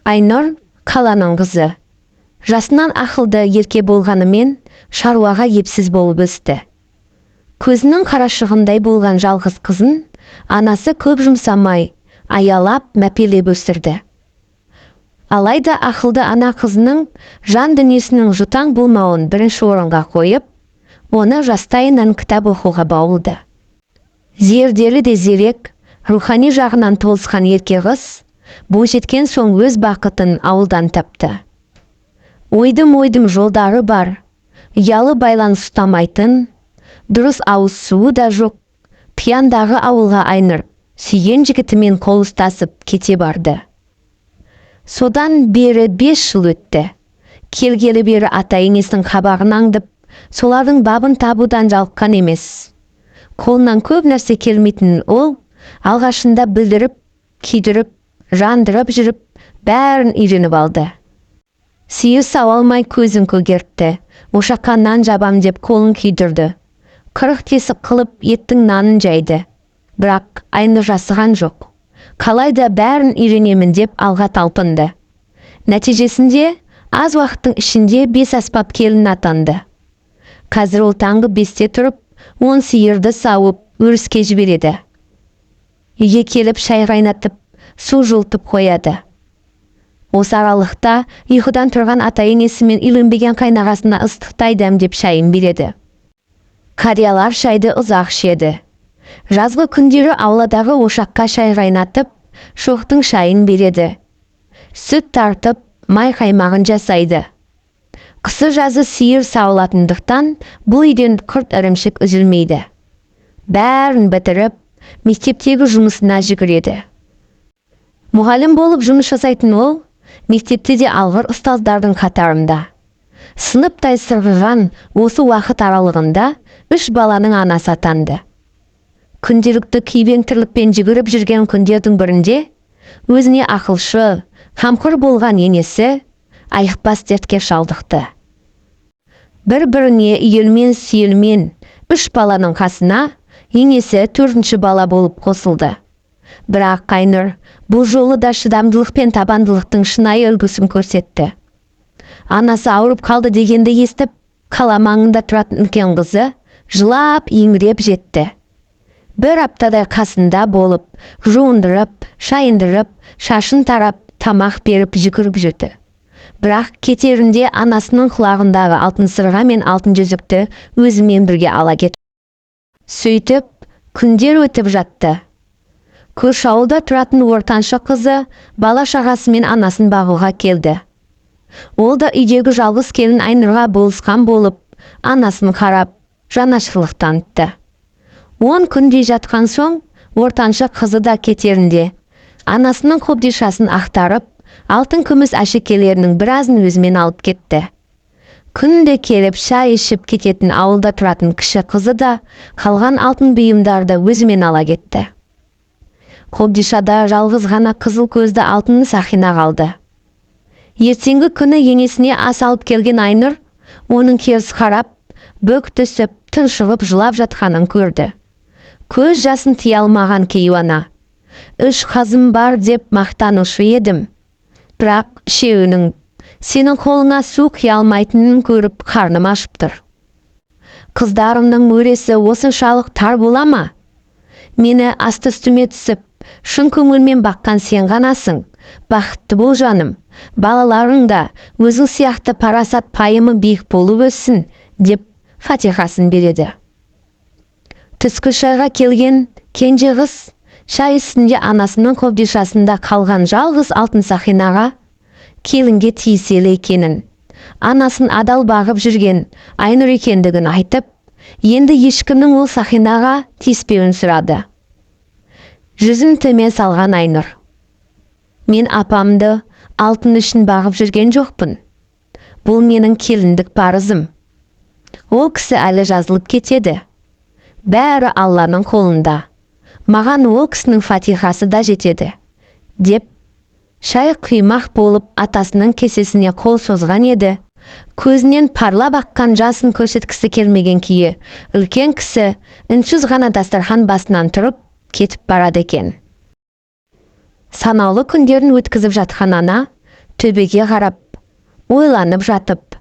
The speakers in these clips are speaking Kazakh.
Айнұр – қаланың қызы. Жасынан ақылды, ерке болғанымен, шаруаға епсіз болып өсті. Көзінің қарашығындай болған жалғыз қызын анасы көп жұмсамай, аялап, мәпелеп өсірді. Алайда ақылды ана қызының жан дүниесінің жұтаң болмауын бірінші орынға қойып, оны жастайынан кітап оқуға баулыды. Зерделі де зерек, рухани жағынан толысқан ерке қыз бойжеткен соң өз бақытын ауылдан тапты. Ойдым-ойдым жолдары бар, ұялы байланыс ұстамайтын, дұрыс ауыз суы да жоқ Пияндағы ауылға Айнұр сүйген жігітімен қол ұстасып кете барды. Содан бері 5 жыл өтті. Келгелі бері ата-енесінің қабағын аңдып, солардың бабын табудан жалыққан емес. Қолынан көп нәрсе келмейтінін ол алғашында білдіріп, күйдіріп, жандырып жүріп, бәрін үйреніп алды. Сиыр сауа алмай көзін көгертті, ошаққа нан жабам деп қолын күйдірді. 40 тесік қылып еттің нанын жайды. Бірақ Айнұр жасыған жоқ. Қалайда бәрін үйренемін деп алға талпынды. Нәтижесінде аз уақыттың ішінде бес аспап келін атанды. Қазір ол таңғы 5-те тұрып, 10 сиырды сауып, өріске жібереді. Үйге келіп шай қайнатып, су жылытып қояды. Осы аралықта ұйқыдан тұрған ата-енесі мен үйленбеген қайнағасына ыстықтай дәмдеп шайын береді. Қариялар шайды ұзақ ішеді. Жазғы күндері ауладағы ошаққа шай қайнатып, шоқтың шайын береді. Сүт тартып, май қаймағын жасайды. Қысы жазы сиыр сауылатындықтан, бұл үйден құрт ірімшік үзілмейді. Бәрін бітіріп, мектептегі жұмысына жүгіреді. Мұғалім болып жұмыс жасайтын ол мектепте де алғыр ұстаздардың қатарында. Сыныптай сырғыған осы уақыт аралығында үш баланың анасы атанды. Күнделікті күйбең тірлікпен жүгіріп жүрген күндердің бірінде өзіне ақылшы, қамқор болған енесі айықпас дертке шалдықты. Бір-біріне үйелмен сүйелмен үш баланың қасына енесі төртінші бала болып қосылды. Бірақ Айнұр бұл жолы да шыдамдылық пен табандылықтың шынайы үлгісін көрсетті. Анасы ауырып қалды дегенді естіп, қала маңында тұратын үлкен қызы жылап еңіреп жетті. Бір аптадай қасында болып, жуындырып, шайындырып, шашын тарап, тамақ беріп жүгіріп жүрді. Бірақ кетерінде анасының құлағындағы алтын сырға мен алтын жүзікті өзімен бірге ала кетті. Сөйтіп, күндер өтіп жатты. Көрші ауылда тұратын ортаншы қызы бала шағасымен анасын бағуға келді. Ол да үйдегі жалғыз келін Айнұрға болысқан болып, анасын қарап, жанашырлық танытты. 10 күндей жатқан соң, ортаншы қызы да кетерінде анасының қобдишасын ақтарып, алтын күміс әшекейлерінің біразын өзімен алып кетті. Күнде келіп шай ішіп кететін ауылда тұратын кіші қызы да қалған алтын бұйымдарды өзімен ала кетті. Қобдишада жалғыз ғана қызыл көзді алтын сақина қалды. Ертеңгі күні енесіне ас алып келген Айнұр оның теріс қарап, бүк түсіп, тұншығып жылап жатқанын көрді. Көз жасын тия алмаған кейуана: «Үш қызым бар деп мақтанушы едім, бірақ үшеуінің сенің қолыңа су құя алмайтынын көріп, қарным ашып тұр. Қыздарымның өресі осыншалық тар бола ма? Мені асты үстіме түсіп, шын көңілмен баққан сен ғанасың. Бақытты бол, жаным. Балаларың да өзің сияқты парасат пайымы биік болып өссін», – деп фатихасын береді. Түскі шайға келген кенже қыз шай үстінде анасының қобдишасында қалған жалғыз алтын сақинаға келінге тиеселі екенін, анасын адал бағып жүрген Айнұр екендігін айтып, енді ешкімнің ол сақинаға тиіспеуін сұрады. Жүзін төмен салған Айнұр: «Мен апамды алтын үшін бағып жүрген жоқпын. Бұл менің келіндік парызым. Ол кісі әлі жазылып кетеді. Бәрі Алланың қолында. Маған ол кісінің фатихасы да жетеді», – деп шай құймақ болып атасының кесесіне қол созған еді, көзінен парлап аққан жасын көрсеткісі келмеген күйі үлкен кісі үнсіз ғана дастархан басынан тұрып кетіп барады екен. Санаулы күндерін өткізіп жатқан ана Төбеге қарап, ойланып жатып,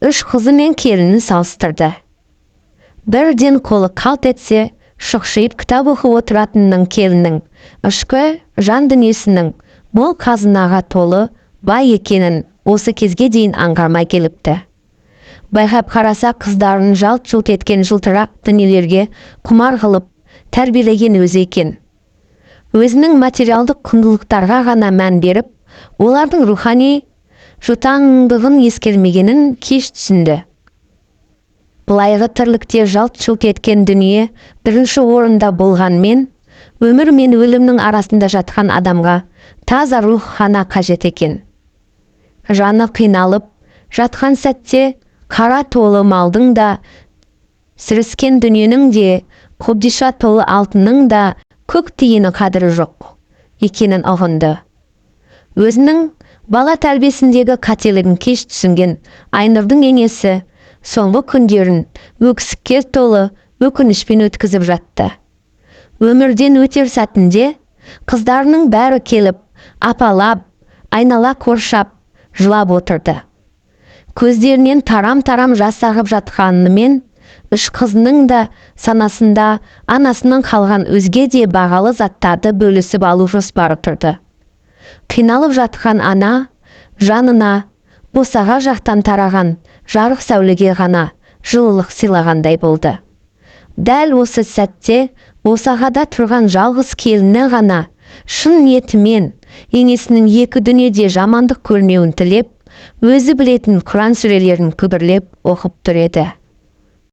үш қызы мен келінін салыстырды. Бірден қолы қалт етсе, шұқшиып кітап оқып отыратынның келіннің ішкі жан дүниесінің мол қазынаға толы бай екенін осы кезге дейін аңғармай келіпті. Байқап қараса, қыздарын жалт-жұлт еткен жылтырақ дүниелерге құмар қылып тәрбиелеген өзі екен. Өзінің материалдық құндылықтарға ғана мән беріп, олардың рухани жұтаңдығын ескермегенін кеш түсінді. Былайғы тірлікте жалт-жұлт еткен дүние бірінші орында болғанмен, өмір мен өлімнің арасында жатқан адамға таза рух қана қажет екен. Жаны қиналып жатқан сәтте қара толы малдың да, сірескен дүниенің де, қобдиша толы алтынның да көк тиыны қадірі жоқ екенін ұғынды. Өзінің бала тәрбиесіндегі қателігін кеш түсінген Айнұрдың енесі соңғы күндерін өксікке толы өкінішпен өткізіп жатты. Өмірден өтер сәтінде қыздарының бәрі келіп, апалап, айнала қоршап, жылап отырды. Көздерінен тарам-тарам жас ағып жатқанымен, үш қызының да санасында анасынан қалған өзге де бағалы заттарды бөлісіп алу жоспары тұрды. Қиналып жатқан ана жанына босаға жақтан тараған жарық сәулеге ғана жылылық сыйлағандай болды. Дәл осы сәтте босағада тұрған жалғыз келіні ғана шын ниетімен енесінің екі дүниеде жамандық көрмеуін тілеп, өзі білетін Құран сүрелерін күбірлеп оқып тұр еді.